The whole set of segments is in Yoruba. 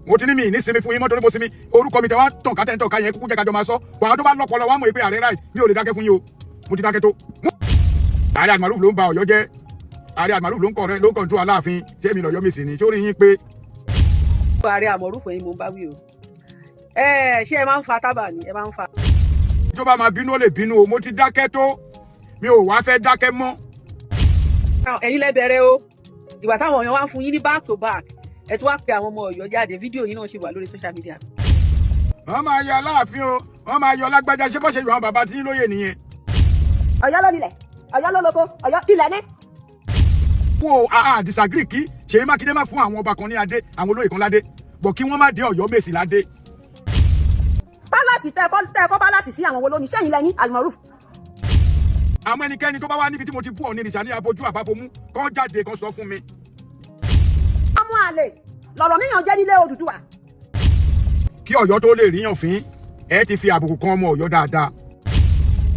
Mo ti ní mi ní sinmi fún yín mọ́, torí mo sinmi. Orúkọ mi tẹ wá tàn ká, tẹ̀ ń tàn ká yẹn kúkú jẹ́ kájọ máa sọ. Wàá tó bá lọ́pọlọ wá mọ̀ pé ààrẹ right. Mi ò lè dákẹ́ fún yín o, mo ti dákẹ́ tó. Ààrẹ Almaroof ló ń ba Ọ̀yọ́ jẹ́. Ààrẹ Almaroof ló ń kọ̀ ló ń control Aláàfin. Ṣé mi lọ́yọ́ mi sì ni sórí yín pé. Ààrẹ Almaroof yín mo ń bá wí o. Ẹ ṣé ẹ máa ń fa tábà ni ẹ máa ń fa. Tó bá máa bínú, ó lè bínú o. Mo ti dákẹ́ tó, mi ò wá fẹ́ dákẹ́ mọ́. Ẹ̀yin lẹ bẹ̀rẹ̀ o. Ìgbà táwọn èèyàn wá ń fún yín ní back to back, ẹ tún wá pe àwọn ọmọ Ọ̀yọ́ jáde. Fídíò yín náà ṣì wà lórí social media. Wọ́n máa yọ Aláàfin o, wọ́n máa yọ lágbájá. Ṣé bó ṣe yọ àwọn bàbá tí lóye nìyẹn? Ọ̀yọ́ ló nílẹ̀, Ọ̀yọ́ ló lóko, Ọ̀yọ́ tilẹ̀ ní. Wo a disagree kí Ṣèyí Mákindé má fún àwọn ọba kan ní adé, àwọn olóyè kan ládé, bọ̀ kí wọ́n má dé Ọ̀yọ́ Mèsì ládé. Palace tẹ́ kọ́ palace sí, àwọn wo ló ní sẹ́yìn lẹ́yìn Almaroof? Àmọ́ ẹnikẹ́ni tó bá wá níbi tí mo ti bú Ọ̀ọ̀ni ìrìṣà ní abojú àbábomú kán jáde, kán sọ fún mi. Ọmọ àlè lọ̀rọ̀ míyàn jẹ́ nílé Odùduwà. Kí Ọ̀yọ́ tó lè ríyàn fín, ẹ ti fi àbùkù kan ọmọ Ọ̀yọ́ dáadáa.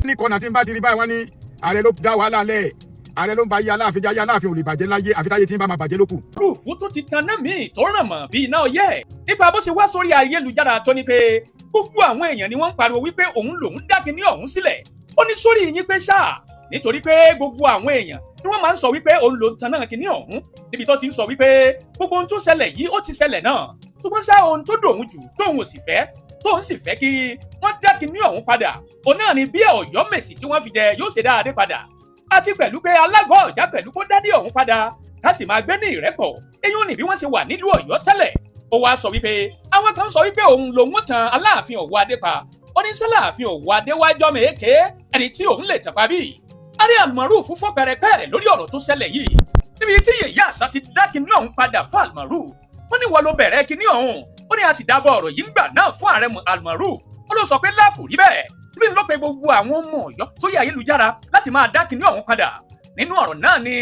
Ní kọ́nà tí n bá ti rí báyìí, wọ́n ní ààrẹ ló dá wàhálà lẹ̀, ààrẹ ló ń ba ayé Aláàfin jẹ́. Ayé Aláàfin ò lè bàjẹ́ láyé, àfi táyé tí ń bá máa bàjẹ́ lókù. Rúùfù tún ti tanná míì tó ràn mọ́ bí iná ọyẹ́ nípa bó ṣe wá sórí ayélujára tó ní pé gbogbo àwọn èèyàn ni wọ́n ń pariwo wípé òun lòún dá kinní ọ̀hún sílẹ̀. Ó ní sórí yín pé ṣáà, nítorí pé gbogbo àwọn èèyàn ni wọ́n máa ń sọ wípé òun lòún tanná kinní ọ̀hún, níbi tó ti ń sọ wípé gbogbo ohun tó ṣẹlẹ̀ yìí, ó ti ṣẹlẹ̀ náà, ṣùgbọ́n ṣá, ohun tó dòun jù tóun ò sì fẹ́, tóun sì fẹ́ kí wọ́n dá kinní ọ̀hún padà, òun náà ni bí Ọ̀yọ́mèsì tí wọ́n fi jẹ yóò ṣe dáadé padà, àti pẹ̀lú pé alágọ̀ ọ̀já pẹ̀lú kó dádé ọ̀hún padà, ká sì máa gbé ní ìrẹ́pọ̀. Eyín ní bí wọ́n ṣe wà nílùú Ọ̀yọ́ tẹ́lẹ̀. Ó wáá sọ wípé àwọn kan sọ wípé òun lòun tan Aláàfin Ọ̀wọ́ Adé pa. Ó ní sálàáfin Ọ̀wọ́ Adé wájọ́ mèéké ẹni tí òun lè tàpá bí. Ààrẹ Almaroof fọ́ pẹ̀rẹ̀pẹ̀rẹ̀ lórí ọ̀rọ̀ tó ṣẹlẹ̀ yìí, níbi tí yèyé àṣà ti dá kinní ọ̀hún padà fún Almaroof. Wọ́n ní wọ́n ló bẹ̀rẹ̀ kinní ọ̀hún. Ó ní a sì dábọ̀ ọ̀rọ̀ yìí ń gbà náà fún ààrẹ Almaroof. Ó ló sọ pé láàkù rí bẹ́ẹ̀, bí ló pe gbogbo àwọn ọmọ Ọ̀yọ́ sórí ayélujára láti máa dá kinní ọ̀hún padà. Nínú ọ̀rọ̀ náà ni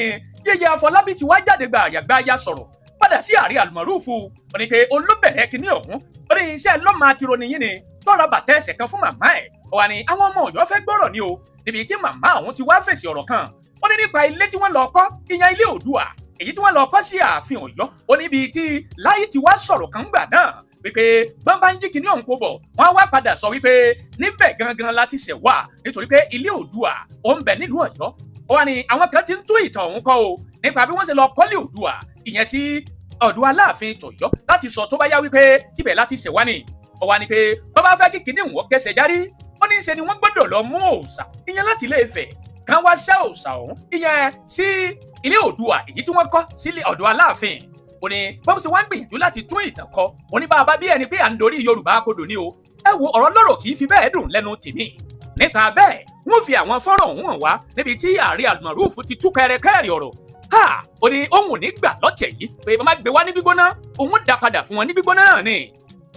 Yèyé Àfọlábí ti wá jáde gba àyàgbá sọ̀rọ̀ padà sí ààrẹ Almaroof. Ó ní pé olóbẹ̀rẹ̀ kinní ọ̀hún. Ó ní iṣẹ́ lọ́mọ àtironi yín ni tọ́ra bàtà ẹsẹ̀ kan fún màmá ẹ̀. Ó wà ní àwọn ọmọ Ọ̀yọ́ fẹ́ gbọ́rọ̀ ni o, níbi tí màmá àwọn ti wá fèsì ọ̀rọ̀ kan. Ó ní nípa ilé tí wọ́n lọ kọ́, ìyẹn ilé Oòduà, èyí tí wọ́n lọ kọ́ sí ààfin Ọ̀yọ́. Ó níbi tí láyé ti wá sọ̀rọ̀ kan gbà náà wípé bọ́n bá ń yí kinní ọ̀hún kó bọ̀, wọ́n á wá padà sọ wípé níbẹ̀ gangan la ti ṣẹ̀ wá, nítorí pé ilé Oòduà ó ń bẹ nílùú Ọ̀yọ́. Ó wá ní àwọn kan ti ń tún ìtàn ọ̀hún kọ́ o, nípa bí wọ́n ṣe lọ kọ́lé Oòduà ìyẹn sí ọ̀dọ̀ Aláàfin tọ̀yọ́, láti sọ tó bá yá wípé ibẹ̀ láti ṣẹ̀ wá ni. Ó wá ní pé bọ́ bá fẹ́ kí kinní òun kẹsẹ̀ járí, ó ní í ṣe ni wọ́n gbọ́dọ̀ lọ mú òòṣà ìyẹn láti Ilé Ifẹ̀ kan wá ṣẹ́ òòṣà ọ̀hún ìyẹn sí ilé Oòduà èyí tí wọ́n kọ́ sílé ọ̀dọ̀ Aláàfin. Ó ní bọ́n ṣe wá ń gbìyànjú láti tún ìtàn kọ. Ó ní bá a bá bí ẹni pé à ń dorí Yorùbá kodò ní o. Ẹ wo, ọ̀rọ̀ lọ́rọ̀ kì í fi bẹ́ẹ̀ dùn lẹ́nu tèmi. Nípa bẹ́ẹ̀, wọ́n fi àwọn fọ́nrán ọ̀hún hàn wá níbi tí ààrẹ Almaroof ti tú kẹrẹkẹrẹ ọ̀rọ̀ ha. Ó ní òun ò ní gbà lọ́tẹ̀ yìí pé bàbá gbé wá ní gbígbóná, òun dá padà fún wọn ní gbígbóná náà ni.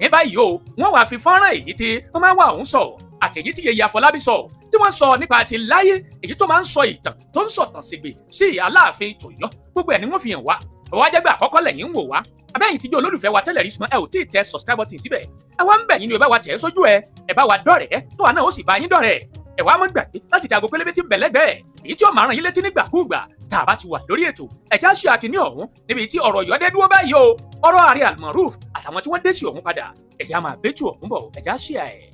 Ní báyìí o, wọ́n wàá fi fọ́nrán èyí tí wọ́n máa wà òun sọ àti èyí tí Yèyé Àfọlábí sọ, tí wọ́n sọ nípa ti láyé èyí tó máa ń sọ ìtàn tó ń sọ̀tàn sígbè sí Aláàfin tòyọ́, gbogbo ẹ̀ ni wọ́n fi hàn wá. Ọwọ́ ajẹ́gbẹ́ àkọ́kọ́ lẹ́yìn ń wò wá, abẹ́yìn tíjọ́ olólùfẹ́ wa tẹ́lẹ̀ rí, ṣùgbọ́n ẹ ò tí ì tẹ subscribe button síbẹ̀, ẹ wá ń bẹ̀ yín ni o, bá wa tẹ̀ ẹ́ sójú ẹ, ẹ bá wa dọ̀rẹ́ tó wà náà, ó sì bá yín dọ̀rẹ́. Ẹ wá mọ́ gbàgbé láti tẹ aago pélébé tí ń bẹ̀ lẹ́gbẹ̀ẹ́, èyí tí ó máa ràn yín létí nígbàkúùgbà tá a bá ti wà lórí ètò. Ẹ̀já ṣe àkíní ọ̀hún níbi tí ọ̀rọ̀ Ọ̀yọ́ dé dúró báyìí o, ọ̀rọ̀ ààrẹ Almaroof àtàwọn tí wọ́n dé sí ọ̀hún padà. Ẹ̀já máa bẹ́tù ọ̀hún bọ̀, ẹ̀já ṣe ẹ̀.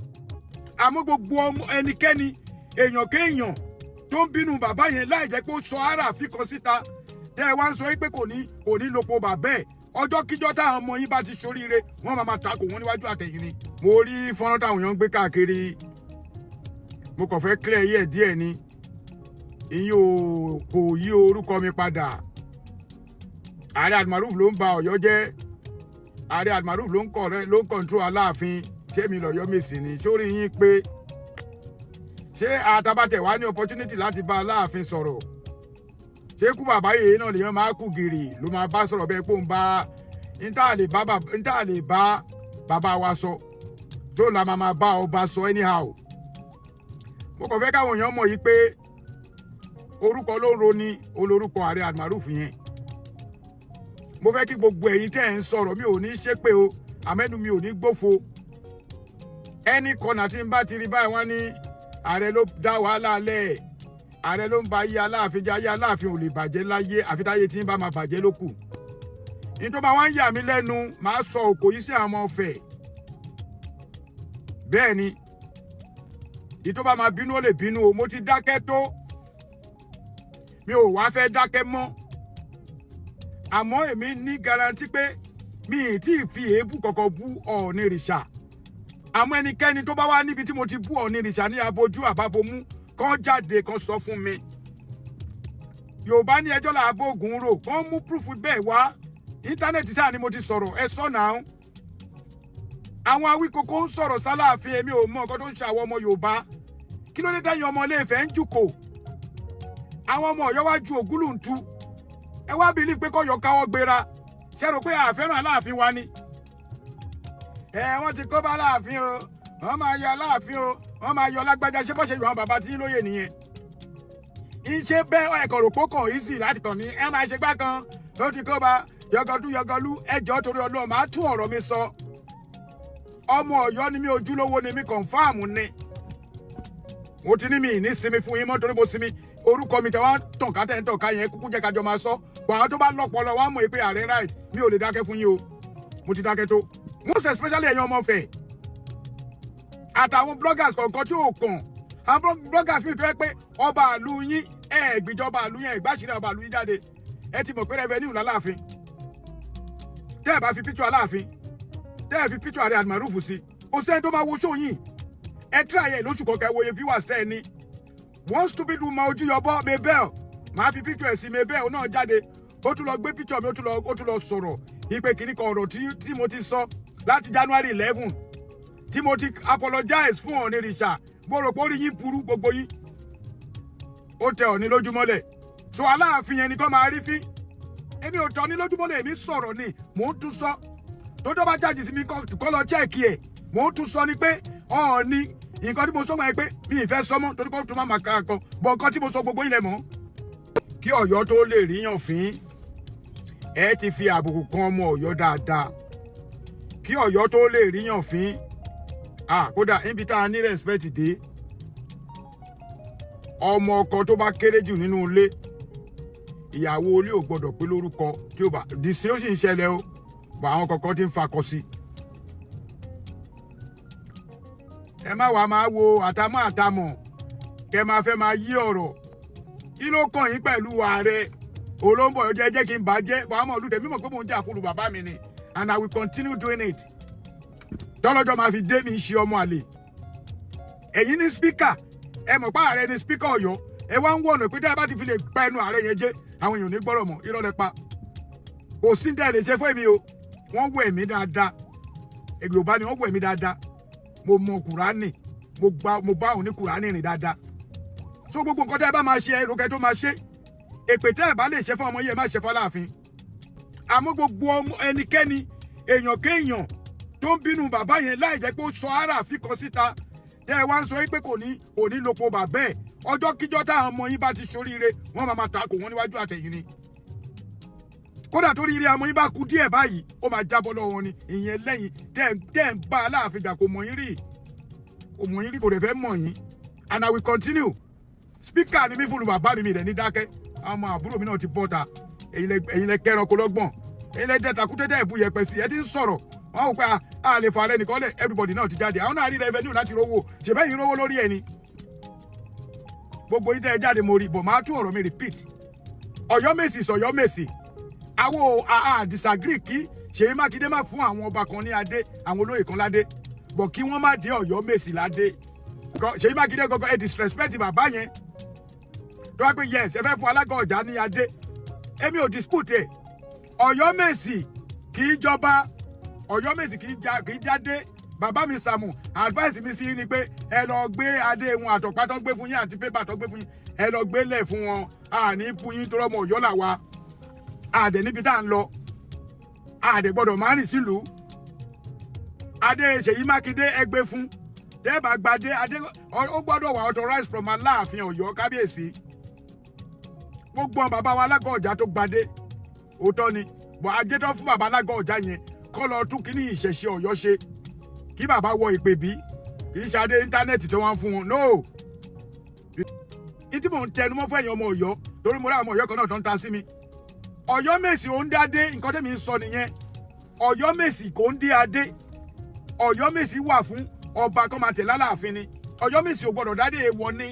Àmọ́ gbogbo ọmọ ẹnikẹ́ni, èèyàn kéèyàn tó ń bínú bàbá yẹn láì jẹ́ pé ó sọ ara àfikàn síta, tẹ́ ẹ wá ń sọ pé kò ní lópo bàbá ẹ̀, ọjọ́ kíjọ́ táwọn ọmọ yín bá ti ṣoríire, wọ́n máa takò wọ́n níwájú àtẹ̀yìn ni. Mo rí fọ́nrán táwọn èèyàn ń gbé káàkiri, mo kàn fẹ́ clear yẹ̀ díẹ̀ ni. Ìyẹn ò kò yí orúkọ mi padà. Ààrẹ Almaroof ló ń ba Ọ̀yọ́ jẹ́. Ààrẹ Almaroof ló ń control Aláàfin. Ṣé mi lọ́yọ́ mèsì ni sórí yín pé ṣé àtàbàtẹ̀ wá ní opportunity láti bá Aláàfin sọ̀rọ̀? Ṣé kú bàbá yìí náà lèèyàn máa kú gìrì ló máa bá sọ̀rọ̀ bẹ́ẹ̀ pé òun bá níta lè bá bàbá wa sọ tó la máa bá ọba sọ anyhow? Mo kàn fẹ́ káwọn èèyàn mọ̀ yìí pé orúkọ ló ń roni olórúkọ ààrẹ Almaroof yẹn. Mo fẹ́ kí gbogbo ẹ̀yin tẹ́ ẹ̀ ń sọ̀rọ̀, mi ò ní ṣépè o, àmẹ́nu mi ò ní gbófo. Ẹni kọ̀nà tí n bá ti rí báyìí, wọ́n ní ààrẹ ló dá wàhálà lẹ̀, ààrẹ ló ń ba ayé Aláàfin jẹ́. Ayé Aláàfin ò lè bàjẹ́ láyé, àfi táyé tí ń bá máa bàjẹ́ ló kù. Ní tó bá wá ń yà mí lẹ́nu, màá sọ òkò yìí sí àwọn ọ̀fẹ́. Bẹ́ẹ̀ ni, ní tó bá máa bínú, ó lè bínú o. Mo ti dákẹ́ tó, mi ò wá fẹ́ dákẹ́ mọ́. Àmọ́ èmi ní guarantee pé mi ì tí ì fi èébú kankan bú Ọ̀ọ̀nìrìṣà. Àmọ́ ẹnikẹ́ni tó bá wá níbi tí mo ti bú Ọ̀ọ̀nìrìṣà ní abojú àbábomú, kán jáde, kán sọ fún mi. Yorùbá ní ẹjọ́ là bóògùn rò. Kán mú proof bẹ́ẹ̀ wá. Internet sáà ni mo ti sọ̀rọ̀, ẹ sọ náà. Àwọn Awíkókó ń sọ̀rọ̀ sáláàfin. Èmi ò mọ nǹkan tó ń ṣe àwọn ọmọ Yorùbá. Kí ló dé tẹ́yìn ọmọ Ilé-Ifẹ̀ ń jùkò? Àwọn ọmọ Ọ̀yọ́ wá ju ògúlùntù. Ẹ wá believe pé kọ́yọ̀ káwọ́ gbéra. Ṣe rò pé àfẹ́ràn Aláàfin wa ni? Ẹ wọ́n ti kó bá Aláàfin o, wọ́n máa yọ Aláàfin o, wọ́n máa yọ lágbájá. Ṣé bọ́ ṣe yọ àwọn bàbá tí ń lóye nìyẹn? Ìṣe bẹ́ẹ̀ ẹ̀kọ́ rò pókàn easy láti kàn ní ẹ máa ṣe gbá kan. Ó ti kó bá yọgọdú yọgọlú. Ẹjọ́, torí Ọlọ́run, máa tún ọ̀rọ̀ mi sọ. Ọmọ Ọ̀yọ́ ni mí, ojúlówó ni mí, confirm ni. Mo ti ní mi ní sinmi fún yín mọ́, torí mo sinmi orúkọ mi tẹ wá tàn ká tẹ̀ ń tàn ká yẹn. Kúkú jẹ́ kájọ máa sọ bọ̀. Àwọn tó bá lọ́pọlọ wá mọ̀ pé ààrẹ right. Mi ò lè dákẹ́ fún yín o, mo ti dákẹ́ tó. Most especially ẹ̀yin ọmọ Ifẹ̀ àtàwọn bloggers kọ̀ọ̀kan tí ò kàn. Àwọn bloggers mi tó yẹ pé ọba àlù yín, ẹ̀ gbìjọba àlù yín, ẹ̀ gbàṣírí ọba àlù yín jáde. Ẹ ti mọ̀ pé revenue lálàáfin. Tẹ́ ẹ bá fi picture Aláàfin, tẹ́ ẹ fi picture ààrẹ Almaroof sí, kò sẹ́ni tó máa wo show yín. Ẹ try ẹ lóṣù kọ̀ọ̀kan, ẹ wo iye viewers tẹ́ ẹ ní. One stupid woman, ojú yọbọ Mabel, màá fi picture ẹ̀ sí. Mabel náà jáde, ó tún lọ gbé picture mi, ó tún lọ sọ̀rọ̀ ìpè kìíní kan. Ọ̀rọ̀ tí mo ti sọ láti January 11, tí mo ti apologize fún Ọ̀nìrìṣà. Mo rò pé orí yín burú, gbogbo yín. Ó tẹ Ọ̀ní lójúmọ́lẹ̀. So Aláàfin yẹn ni kọ́ máa rí fín. Èmi ò tọ́ ní lójúmọ́lẹ̀, èmi sọ̀rọ̀ ni. Mò ń tún sọ tó bá jáde sí mi, kọ́ lọ check ẹ̀. Mò ń tún sọ ni pé Ọ̀ọ́ni, nǹkan tí mo sọ máa ń pé mi ì fẹ́ sọ mọ́, torí kó tún má máa ká kan bọ̀. Nǹkan tí mo sọ, gbogbo ilẹ̀ mọ́. Kí Ọ̀yọ́ tó lè ríyàn fín, ẹ ti fi àbùkù kan ọmọ Ọ̀yọ́ dáadáa. Kí Ọ̀yọ́ tó lè ríyàn fín, ah, kódà níbi tá a ní respect dé, ọmọ ọkọ tó bá kéré jù nínú ilé, ìyàwó ilé ò gbọdọ̀ pé lórúkọ. Tí ó bá dìsín, ó sì ń ṣẹlẹ̀ o, bọ̀ àwọn kọ̀ọ̀kan ti ń fakọ sí. Ẹ má wàá máa wo àtàmọ́ àtàmọ̀ kẹ máa fẹ́ máa yí ọ̀rọ̀. Kí ló kàn yín pẹ̀lú ààrẹ olóńbọ̀? Jẹ́ jẹ́ kí n bàjẹ́ bọ̀. Àwọn olùdẹ mímọ̀ pé mò ń jà fún bàbá mi ni, and I will continue doing it tọ́lọ́jọ́ máa fi dé. Mi ṣe ọmọ àlè. Ẹ̀yin ní speaker, ẹ mọ̀ pé ààrẹ ní speaker Ọ̀yọ́. Ẹ wá ń wọ̀nà pé tẹ́ ẹ bá ti fi lè pa ẹnu ààrẹ yẹn jẹ́, àwọn èèyàn ò ní gbọ́rọ̀ mọ́. Irọ́ lẹ pa. Kò sí dẹ́ lè ṣe fún èmi o. Wọ́n wọ ẹ̀mí dáadáa. Yorùbá ni wọ́n wọ ẹ̀mí dáadáa. Mo mọ Kùránì, mo gba, mo bá òun ní Kùránì rìn dáadáa. So gbogbo nǹkan tẹ́ ẹ bá máa ṣe, ẹ tó máa ṣe èpè tẹ́ ẹ bá lè ṣe fún ọmọ yìí, ẹ má ṣe fún Aláàfin. Àmọ́ gbogbo ọmọ ẹnikẹ́ni, èèyàn kéèyàn tó ń bínú bàbá yẹn láì jẹ́ pé ó sọ ara àfikàn síta, tẹ́ ẹ wá ń sọ pé kò ní lópo bàbá ẹ̀, ọjọ́ kíjọ́ táwọn ọmọ yín bá ti ṣoríire, wọ́n máa takò wọ́n níwájú àtẹ̀yìn ni. Kódà torí ilé ọmọ yín bá kú díẹ̀ báyìí, ó máa jábọ́ lọ́wọ́ wọn ni. Ìyẹn lẹ́yìn tẹ́ ń bá Aláàfin jà. Kò mọ̀ yín rí, kò mọ̀ yín rí, kò dẹ̀ fẹ́ mọ̀ yín. And I will continue. Speaker ni mí fún bàbá mi, mi rẹ̀ ní dákẹ́. Àwọn ọmọ àbúrò mi náà ti bọ́ta. Ẹ̀yin lẹ kẹranko lọ́gbọ̀n, ẹ̀yin lẹ dẹ́ta kútẹ́tẹ́ ìbú yẹpẹ sí. Ẹ ti ń sọ̀rọ̀, wọn ò pé a lè fa rẹ nìkan lẹ̀. Everybody náà ti jáde, àwọn náà rí revenue láti rówó. Ṣèbẹ́ yìí rówó lórí ẹni gbogbo yìí tẹ́ ẹ jáde, mo rí bọ̀. Máa tún ọ̀rọ̀ mi repeat. Ọ̀yọ́mèsì sọ̀yọ́mèsì, àwọn a disagree kí Ṣèyí Mákindé má fún àwọn ọba kan ní adé, àwọn olóyè kan ládé, bọ̀ kí wọ́n má dé Ọ̀yọ́mèsì ládé. Ṣèyí Mákindé gangan, ẹ disrespect bàbá yẹn. Tó wá pé yes, ẹ fẹ́ fún alága ọjà ní adé, èmi ò dispute ẹ. Ọ̀yọ́mèsì kì í jọba, Ọ̀yọ́mèsì kì í jáde. Bàbá mi Sàmù, advice mi sí ni pé ẹ lọ gbé adé wọn, àtọ̀pá tó gbé fún yín àti pépà tó gbé fún yín, ẹ lọ gbé lẹ̀ fún wọn. Àní bú yín tó rọmọ Ọ̀yọ́ là wa. Àdẹ níbi tá à ń lọ, àdẹ gbọ́dọ̀ má rìn sílùú. Adé Ṣèyí Mákindé, ẹ gbé fún. Tẹ́ẹ̀bà gbadé adé, ó gbọ́dọ̀ wà authorized from Aláàfin Ọ̀yọ́, kábíyèsí. Gbogbo àwọn bàbá wa alágọ̀ ọjà tó gbadé, òótọ́ ni bọ̀. Ajé tó fún bàbá alágọ̀ ọjà yẹn, kọ́ lọ tún kíní ìṣẹ̀ṣe Ọ̀yọ́ ṣe, kí bàbá wọ ìpè bí. Kì í ṣe adé internet tí wọ́n fún wọn, no. Ní tí mò ń tẹnu mọ́ fún ẹ̀yin ọmọ Ọ̀yọ́, torí mo rí àwọn ọmọ Ọ̀yọ́ kan náà tó ń ta sí mi. Ọ̀yọ́mèsì ò ń dádé. Nǹkan tẹ́mi ń sọ nìyẹn. Ọ̀yọ́mèsì kò ń dé adé. Ọ̀yọ́mèsì wà fún ọba tó máa tẹ̀lé Aláàfin ni. Ọ̀yọ́mèsì ò gbọ́dọ̀ dádé. Èèwọ̀ ni,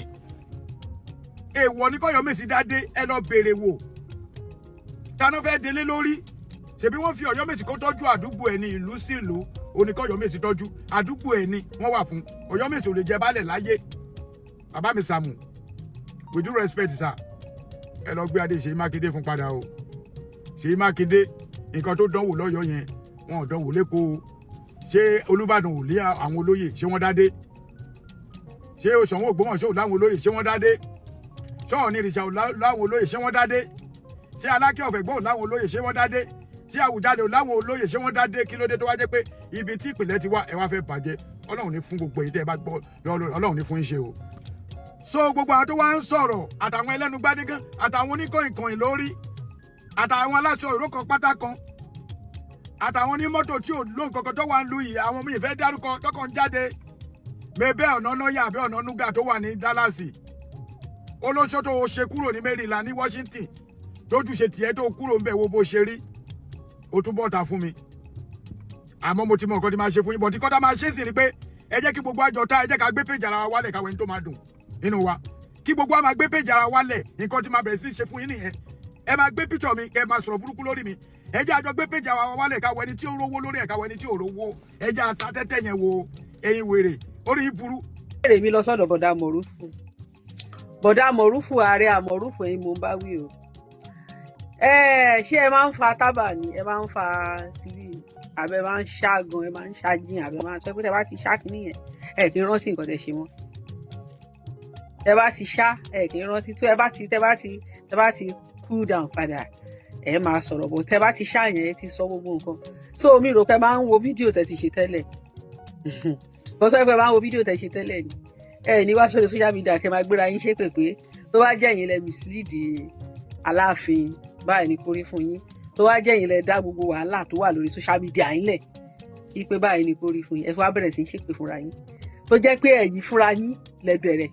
èèwọ̀ ni kọ́yọ́mèsì dádé. Ẹ lọ béèrè wò, taná fẹ́ délé lórí? Ṣebí wọ́n fi Ọ̀yọ́mèsì kó tọ́jú àdúgbò ẹ̀ ní ìlú sí ìlú oníkọ́yọ́mèsì tọ́jú àdúgbò ẹ̀ ní wọ́n wà fún. Ọ̀yọ́mèsì ò lè jẹ baálẹ̀ láyé. Bàbá mi Sàámù, with due respect, sir, ẹ lọ gbé adé Ṣèyí Mákindé fún padà o. Ṣèyí Mákindé, nǹkan tó dánwò lọ́yọ̀ọ́ yẹn, wọn ò dánwò lẹ́kọ̀ọ́. Ṣé Olúbàdàn ò lé àwọn olóyè? Ṣé wọ́n dádé? Ṣé Ṣọ̀ún Ògbómọ̀ṣọ́ ò láwọn olóyè? Ṣé wọ́n dádé? Ṣọ́ọ̀ni Ìrìṣà ò láwọn olóyè? Ṣé wọ́n dádé? Ṣé Alákẹ́ of Ẹ̀gbá ò láwọn olóyè? Ṣé wọ́n dádé? Ṣé Àwùjalẹ̀ ò láwọn olóyè? Ṣé wọ́n dádé? Kí ló dé tó wá jẹ́ pé ibi tí ìpìlẹ̀ ti wá, ẹ wá fẹ́ bàjẹ́? Ọlọ́run ní fún gbogbo èyí tẹ́ ẹ bá gbọ́, Ọlọ́run ní fún yín ṣe o. So gbogbo àwọn tó wá ń sọ̀rọ̀, àtàwọn ẹlẹ́nu gbádégán, àtàwọn oníkọ̀ìnkọ̀ìn lórí, àtàwọn aláṣọ ìró kan pátá kan, àtàwọn onímọ́tò tí ò ló nǹkan kan tó wà ń lu yìí, àwọn míì fẹ́ dárúkọ tọkàn jáde mẹ́bẹ́ ọ̀nà náyà àbẹ́ ọ̀nà núgà tó wà ní Dallas, olóṣó tó o ṣe kúrò ní Maryland, ní Washington, tójú ṣe tiẹ̀ tó kúrò ń bẹ̀, wo bó ṣe rí. O tún bọ́ta fún mi, àmọ́ mo ti mọ nǹkan tí máa ṣe fún yín bọ̀. Tí kọ́tà máa ṣe sì ni pé ẹ jẹ́ kí gbogbo àjọ tá, ẹ jẹ́ ká gbé péjì ara wa wálẹ̀, káwọn ẹni tó máa dùn nínú wa, kí gbogbo wa máa gbé péjì ara wa wálẹ̀. Nǹkan tí máa bẹ̀rẹ̀ sí ṣe fún yín nìyẹn. Ẹ máa gbé píṣọ̀ mi, kẹ́ ẹ máa sọ̀rọ̀ burúkú lórí mi. Ẹ jẹ́ àjọ gbé péjì ara wa wálẹ̀, káwọn ẹni tí ó rówó lórí ẹ̀, káwọn ẹni tí ò rówó. Ẹ jẹ́ ata tẹ́tẹ́ yẹn wo. Ẹ̀yin wèrè, orí yín burú. Béèrè mi lọ sọ́dọ̀ bọ̀dá Mọ̀rúfù, bọ̀dá Mọ̀rúfù, ààrẹ àmọ̀rúfù, ẹ̀yin mò ń bá wí o. Ẹ ṣé ẹ máa ń fa tábà ni? Ẹ máa ń fa síbí àbẹ máa ń ṣá gan? Ẹ máa ń ṣá jìn àbẹ máa ń sọ pé tẹ bá ti ṣá kínní yẹn, ẹ kì í rántí nǹkan tẹ ṣe mọ́? Tẹ bá ti ṣá, ẹ kì í rántí tó. Ẹ bá ti tẹ bá ti cool down padà, ẹ máa sọ̀rọ̀ bọ̀. Tẹ bá ti ṣá yẹn, ẹ ti sọ gbogbo nǹkan. So mi rò pé máa ń wo fídíò tẹ ti ṣe tẹ́lẹ̀. Bọ́sọ̀ ẹ pé máa ń wo fídíò tẹ ṣe tẹ́lẹ̀ ni, ẹ ní wá sórí social media kẹ máa gbéra yín ṣépè pé tó bá jẹ́ ẹ̀yin lẹ mislead Aláàfin, báyìí ni kórí fún yín. Tó wá jẹ́ ẹ̀yin lẹ dá gbogbo wàhálà tó wà lórí social media yín lẹ̀ ipe, báyìí ni kórí fún yín. Ẹ fi wá bẹ̀rẹ̀ sí í ṣépè fúnra yín, tó jẹ́ pé ẹ̀yin fúnra yín lẹ bẹ̀rẹ̀.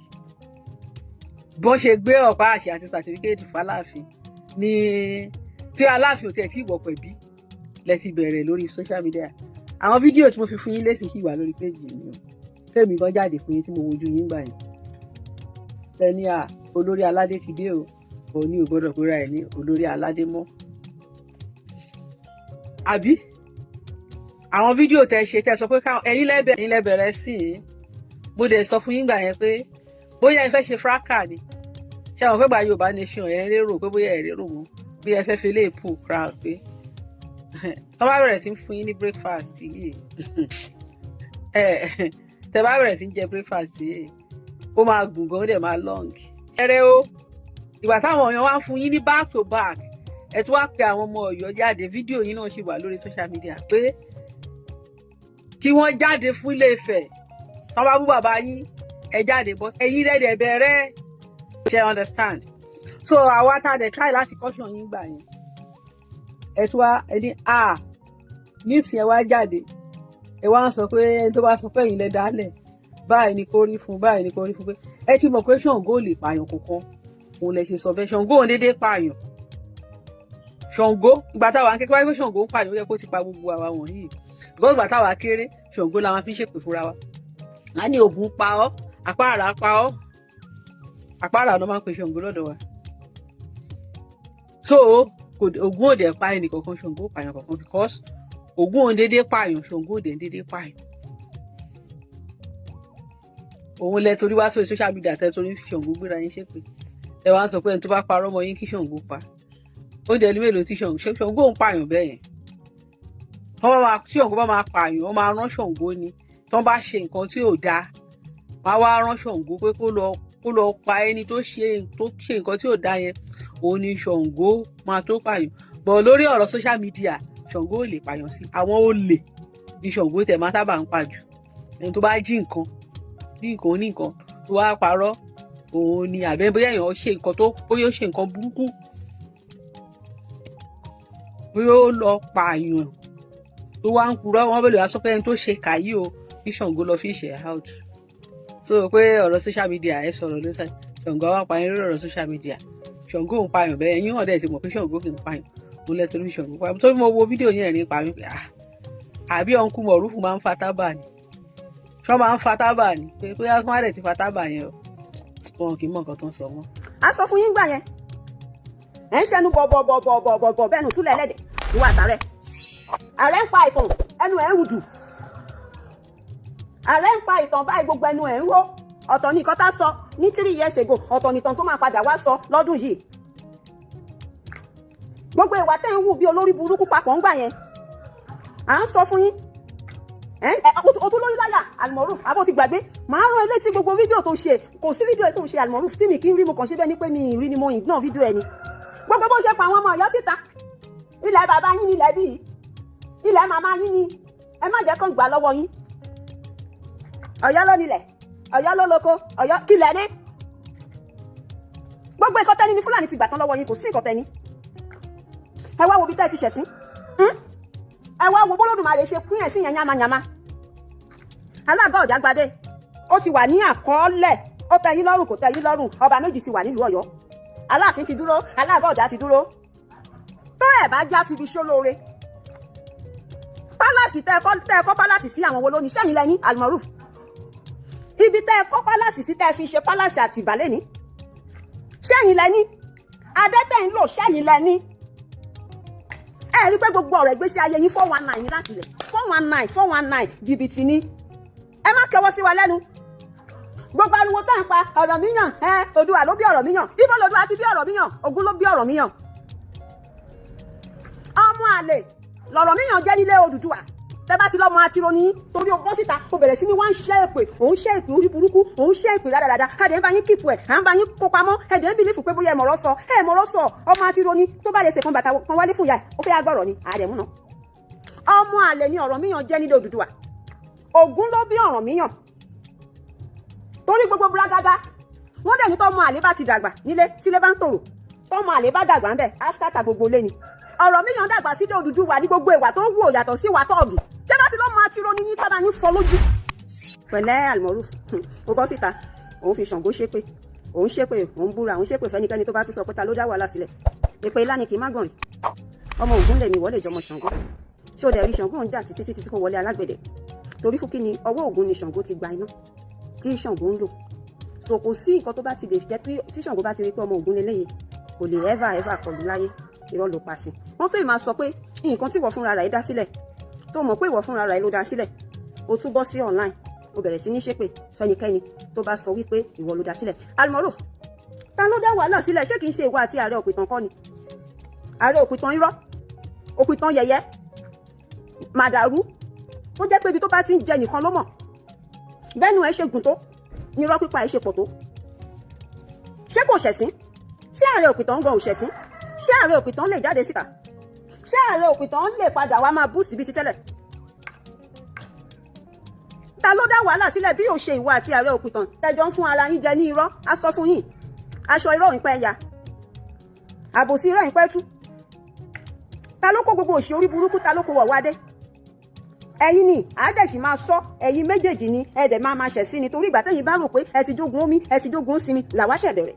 Bọ́n ṣe gbé ọ̀pá àṣẹ àti certificate fáláàfin ní tí Aláàfin ò tiẹ̀ tí ì wọ̀ pẹ̀bí lẹ ti bẹ̀rẹ̀ lórí social media. Àwọn fídíò tí mo fi fún yín lésì sì wà lórí péjì mi o. Tèmi gan jáde fún yín tí mo wojú yín gbà yín tẹni à, olórí aládé ti dé o, òní ò gbọ́dọ̀ pera ẹ̀ ní olórí aládé mọ́. Àbí àwọn fídíò tẹ ṣe, tẹ sọ pé káwọn ẹ̀yin lẹ bẹ̀rẹ̀ sí i. Mo dẹ̀ sọ fún yín gbà yẹn pé bóyá ẹ fẹ́ ṣe fracas ni. Ṣé àwọn pé gba Yorùbá nation, ẹ̀ ń rérò pé bóyá ẹ̀ rérò mọ́, bí ẹ fẹ́ fi lè pull crowd, pé tọ́ bá bẹ̀rẹ̀ sí fún yín ní breakfast yìí, ẹ tẹ bá bẹ̀rẹ̀ sí jẹ breakfast yìí, ó máa gùn gan, ó dẹ̀ máa long. Ẹrẹ o, ìgbà táwọn èèyàn wá ń fún yín ní back to back, ẹ tún wá pe àwọn ọmọ Ọ̀yọ́ jáde. Fídíò yín náà ṣì wà lórí social media pé kí wọ́n jáde fún Ilé Ifẹ̀, tọ́ bá bú bàbá yín, ẹ jáde bọ́. Ẹ̀yin rẹ̀ dẹ̀ bẹ̀rẹ̀, ṣe understand? So àwa tá a dẹ̀ try láti caution yín gbà yẹn, ẹ tún wá ẹ ní a nísìnyí, ẹ wá jáde, ẹ wá ń sọ pé ẹni tó bá sọ pé ẹ̀yin lẹ dálẹ̀, báyìí ni kò rí fún, báyìí ni kò rí fún, pé ẹ ti mọ̀ pé Ṣàngó ò lè pààyàn kankan. Òun lẹ ṣe sọ bẹ́ẹ̀. Ṣàngó ò déédéé pààyàn. Ṣàngó, ìgbà táwa ń kékeré wáyé pé Ṣàngó ń pààyàn, ó yẹ kó ti pa gbogbo àwa wọ̀nyí, because ìgbà táwa kéré, Ṣàngó la máa fi ń ṣèpè fúnra wa. A ní Ògún pa ọ́, àpáàrà pa ọ́. Àpáàrà ló máa ń pe Ṣàngó lọ́dọ̀ wa. So Ògún ò dẹ̀ pa ẹnì kankan. Ṣàngó ò pààyàn kankan because Ògún ò déédéé pààyàn, Ṣàngó ò dẹ̀ déédéé pààyàn. Òun lẹ torí wá sórí social media, tẹ torí fi Ṣàngó gbéra yín ṣépè. Ẹ wá ń sọ pé ẹni tó bá parọ́ mọ́ yín, kí Ṣàngó pa. Ó jẹ́ ní mélòó tí Ṣàngó ń pààyàn bẹ́ẹ̀ yẹn? Tí Ṣàngó bá máa pààyàn, wọ́n máa rán Ṣàngó ni. Tí wọ́n bá ṣe nǹkan tí ò dáa, wọ́n á wá rán Ṣàngó pé kó lọ pa ẹni tó ṣe nǹkan tí ò dáa yẹn. Òun ni Ṣàngó máa tó pààyàn bọ̀. Lórí ọ̀rọ̀ social media, Ṣàngó ò lè pààyàn sí. Àwọn olè ní Ṣàngó tẹ̀ máa sábà ń pa jù. Ẹni tó bá jí nǹkan ní nǹkan oní nǹkan, tó wá parọ́, òun ni. Àbẹ́ bóyá èèyàn ṣe nǹkan tó, bóyá ó ṣe nǹkan burúkú, bóyá ó lọ pààyàn, tó wá ń purọ́, wọ́n bẹ̀rẹ̀ wá sọ pé ẹni tó ṣe kàyí o, kí Ṣàngó lọ fish ẹ̀ out. So pé ọ̀rọ̀ social media, ẹ sọ̀rọ̀ ló Ṣàngó wá pààyàn lórí ọ̀rọ̀ social media. Ṣàngó ń pààyàn bẹ́ẹ̀? Ẹ̀yin hàn dẹ̀ ti mọ̀ pé Ṣàngó kì í pààyàn. Òun lẹ torí Ṣàngó pa. Torí mo wo fídíò yẹn, rí pa mí pé, ah, àbí uncle Mọ̀rúfù máa ń fa tábà ni? Ṣọ́ máa ń fa tábà ni? Pé bóyá wọ́n á dẹ̀ ti fa tábà yẹn o, wọn kì í mọ nǹkan tó ń sọ mọ́. A sọ fún yín gbà yẹn, ẹ̀ ń ṣẹnu bọ̀bọ̀bọ̀bọ̀bọ̀ bẹ́ẹ̀ nù túlẹ̀ ẹlẹ́dẹ̀. Ìwà àtàrẹ, ààrẹ ń pa ìtàn, ẹnu ẹ̀ ń rùdù. Ààrẹ ń pa ìtàn báyìí, gbogbo ẹnu ẹ̀ ń ró. Ọ̀tọ̀ ní nǹkan tá sọ ní 3 years ago, ọ̀tọ̀ nìtàn tó máa padà wá sọ lọ́dún yìí. Gbogbo ìwà tẹ́ ń wù bí olórí burúkú papọ̀ ń gbà yẹn, à ń sọ fún yín. Ẹ o tún lórí láyà, Almoruf, àbó ti gbàgbé. Màá rán ẹ létí gbogbo fídíò tó ṣe. Kò sí fídíò tó ṣe, Almoruf, tí mi kí ń rí. Mo kàn ṣe bẹ́ẹ̀ ni pé mi ì rí ni, mo ignore fídíò ẹ ni. Gbogbo bó ṣe pa àwọn ọmọ Ọ̀yọ́ síta, ilẹ̀ bàbá yín nílẹ̀ bíi ilẹ̀ màmá yín ni, ẹ má jẹ́ kó gbà lọ́wọ́ yín. Ọ̀yọ́ ló nílẹ̀, Ọ̀yọ́ ló lóko, Ọ̀yọ́ kílẹ̀ ní. Gbogbo nǹkan tẹ́ni ní Fúlàní ti gbà tán lọ́wọ́ yín. Kò sí nǹkan tẹ́ni. Ẹ wá wo bí tẹ́ ẹ ti ṣẹ̀sín. Ẹ wá wo bólódùmarè ṣe pín ẹ̀sìn yẹn yamayama. Alága Ọ̀jágbadé, ó ti wà ní àkọọ́lẹ̀. Ó tẹ́ yín lọ́rùn, kò tẹ́ yín lọ́rùn, ọba méjì ti wà nílùú Ọ̀yọ́. Aláàfin ti dúró, Alága Ọ̀já ti dúró. Tó ẹ̀ bá já fibi ṣólóore, palace tẹ́ ẹ kọ́ palace sí, àwọn wo ló ní? Sẹ́yìn lẹ́yìn, Almoruf? Ibi tẹ́ ẹ kọ́ palace sí, tẹ́ ẹ fi ṣe palace àti ìbàlẹ̀ ní, sẹ́yìn lẹ́ní? Adẹ́tẹ̀ ń lò, sẹ́yìn lẹ́ní? Ẹ rí pé gbogbo ọ̀rọ̀ ìgbésí ayé yín, 419 ní láti ilẹ̀, 419, 419, jìbìtì ni. Ẹ má kẹwọ́ sí wa lẹ́nu. Gbogbo ariwo tá à ń pa, Ọ̀rànmíyàn, ẹ Oòduà ló bí Ọ̀rànmíyàn. Ibo lOòduà ti bí Ọ̀rànmíyàn? Ògún ló bí Ọ̀rànmíyàn. Ọmọ àlè lọ̀rànmíyàn jẹ́ nílé Odùduwà. Tẹ́ bá ti lọ́mọ àtiró ní, torí o bọ́ síta, o bẹ̀rẹ̀ sí ní wá ń ṣẹ́ èpè, òun ṣẹ́ èpè orí burúkú, òun ṣẹ́ èpè rádaràda. Adẹ̀ ń bá yín keep ẹ̀, à ń bá yín kó pamọ́. Ẹ̀dẹ̀ ń believe pé bóyá ẹ mọ̀rọ̀ sọ, ẹ mọ̀rọ̀ sọ. Ọmọ àtiró ní, tó bá lè ṣe kan bàtà kan wálé fún ìyá ẹ̀, ó fẹ́ agbọ̀rọ̀ ni àdẹ̀mú náà. Ọmọ àlè ni Ọ̀rànmíyàn jẹ́ nílé Odùduwà. Ògún ló bí Ọ̀rànmíyàn. Torí gbogbo bragada wọ́n dẹ̀ ní, tọ́mọ àlè bá ti dàgbà nílé, tílé bá ń tòrò, tọ́mọ àlè bá dàgbà ńbẹ̀, áskátà gbogbo lé ni. Ọ̀rànmíyàn dàgbà sílé Odùduwà ní. Gbogbo ìwà tó ń wò yàtọ̀ sí ìwà tọ́ọ̀gì. Tẹ́ bá ti lọ́mọ àtiró ní yín, tábà yín fọ́ lójú. Pẹ̀lẹ́, Almoruf, ó bọ́ síta, òun fi Ṣàngó ṣépè, òun ṣépè, òun búra, òun ṣépè fẹ́nikẹ́ni tó bá tún sọ pé ta ló dá wàhálà sílẹ̀. Èpè ilá ni kì í má gàn rí. Ọmọ Ògún lèmi, wọ́n lè jọmọ Ṣàngó. Ṣé o dẹ̀ rí Ṣàngó ń jà títí títí tí kò wọlé alágbẹ̀dẹ? Torí fún kí ni? Ọwọ́ Ògún ni Ṣàngó ti gba iná tí Ṣàngó ń lò. So kò sí nǹkan tó bá ti lè jẹ́ tí Ṣàngó bá ti rí pé ọmọ Ògún leléyìí, kò lè ever ever kọlù láyé. Irọ́ ló pa sí wọ́n tó ì máa sọ pé nǹkan tí ìwọ fúnra rẹ̀ dá sílẹ̀, tó mọ̀ pé ìwọ fúnra rẹ̀ ló dá sílẹ̀, o tún bọ́ sí online, o bẹ̀rẹ̀ sí ní ṣépè fẹ́nikẹ́ni tó bá sọ wípé ìwọ ló dá sílẹ̀. Almoruf, ta ló dá wàhálà sílẹ̀? Ṣé kìí ṣe ìwọ àti ààrẹ òpìtàn kọ́ ni? Ààrẹ òpìtàn irọ́, òpìtàn yẹ̀yẹ́, màdàrú, tó jẹ́ pé ibi tó bá ti ń jẹ nìkan ló mọ̀. Bẹ́ẹ̀nu ẹ ṣe gùn tó ní irọ́ pípa ẹ ṣe pọ̀ tó. Ṣé kò ṣẹ̀sín? Ṣé ààrẹ òpìtàn gan ò ṣẹ̀sín? Ṣé ààrẹ òpìtàn lè jáde síta? Ṣé ààrẹ òpìtàn lè padà wá máa boost bíi ti tẹ́lẹ̀? Ta ló dá wàhálà sílẹ̀ bí yóò ṣe ìwọ àti ààrẹ òpìtàn tẹjọ ń fún ara yín jẹ ní irọ́? A sọ fún yín, aṣọ irọ́ òyìnpẹ́ ya, àbòsí irọ́ òyìnpẹ́ tú. Ta ló kó gbogbo òṣì orí burúkú? Ta ló kó wọ̀ wá dé? Ẹ̀yin ni àádẹ́sì máa sọ. Ẹ̀yin méjèèjì ni ẹ̀dẹ̀ máa máa ṣẹ̀ sí ni, torí ìgbà tẹ́yin bá rò pé ẹ ti jogun omi, ẹ ti jogun sinmi, làwa ṣẹ̀ bẹ̀rẹ̀.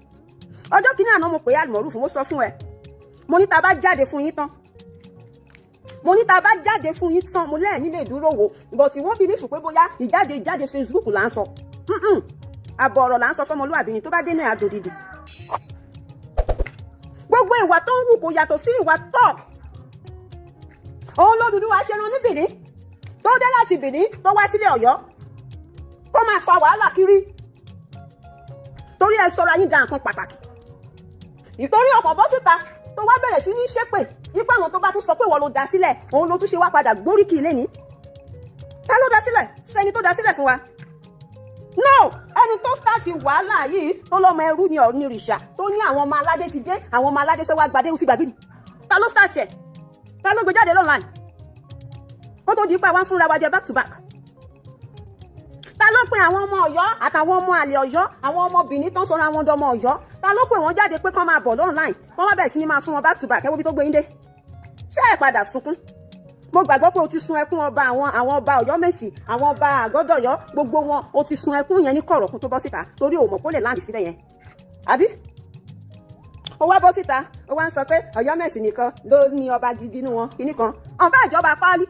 Ọjọ́ kìíní àná, mo pè é, Almoruf, mo sọ fún ẹ, mo ní ta bá jáde fún yín tán, mo ní ta bá jáde fún yín tán, mo lẹ́ẹ̀ nílé ìdúró wo. But wọ́n believe pé bóyá ìjáde ìjáde Facebook là ń sọ. Àbọ̀ ọ̀rọ̀ là ń sọ fọmọlúwàbí ni, tó bá dé náà, àdòdìdì. Gbogbo ìwà tó ń wù kò yàtọ̀ sí ìwà tọ́ọ̀k. Òun lÓdùduwà ṣe ran ní Benin, tó dé láti Benin, tó wá sílé Ọ̀yọ́, kó máa fa wàhálà kiri, torí ẹ sọra yín da nǹkan pàtàkì. Ìtorí ọkọ̀ bọ́ síta, tó wá bẹ̀rẹ̀ sí ní ṣépè yípa àwọn tó bá tún sọ pé ìwọ ló dá sílẹ̀, òun ló tún ṣe wá padà gbóríkì lẹ́ni. Ta ló dá sílẹ̀? Sẹ́ni tó dá sílẹ̀ fún wa? No, ẹni tó start wàhálà yìí, tó lọ́mọ ẹrú ni Ọ̀nìrìṣà, tó ní àwọn ọmọ aládé ti dé, àwọn ọmọ aládé fẹ́ wá gbadé, ó ti gbàgbé ni. Ta ló start ẹ̀? Ta ló gbé jáde online kó tó di pa wá fúnra wa jẹ back to back? Ta ló pe àwọn ọmọ Ọ̀yọ́ àtàwọn ọmọ àlè Ọ̀yọ́, àwọn ọmọ Benin tó ń sọra wọn dọmọ Ọ̀yọ́? Ta ló pè wọ́n jáde pé kán máa bọ̀ online, kán wá bẹ̀rẹ̀ sí ní máa fún wọn back to back? Ẹ wo bí tó gbé yín dé. Ṣé ẹ padà sunkún? Mo gbàgbọ́ pé o ti sun ẹkún ọba, àwọn ọba Ọ̀yọ́ Mèsì, àwọn ọba Àgọ́dọ̀yọ́, gbogbo wọn, o ti sun ẹkún yẹn ní kọ̀rọ̀ kó tó bọ́ síta, torí o mọ̀ kó lè land síbẹ̀ yẹn, àbí? Ó wá bọ́ síta, ó wá ń sọ pé Ọ̀yọ́mèsì nìkan ló ní ọba gidi nínú wọn, kinní kan. Ọ̀nbá ìjọba páálí,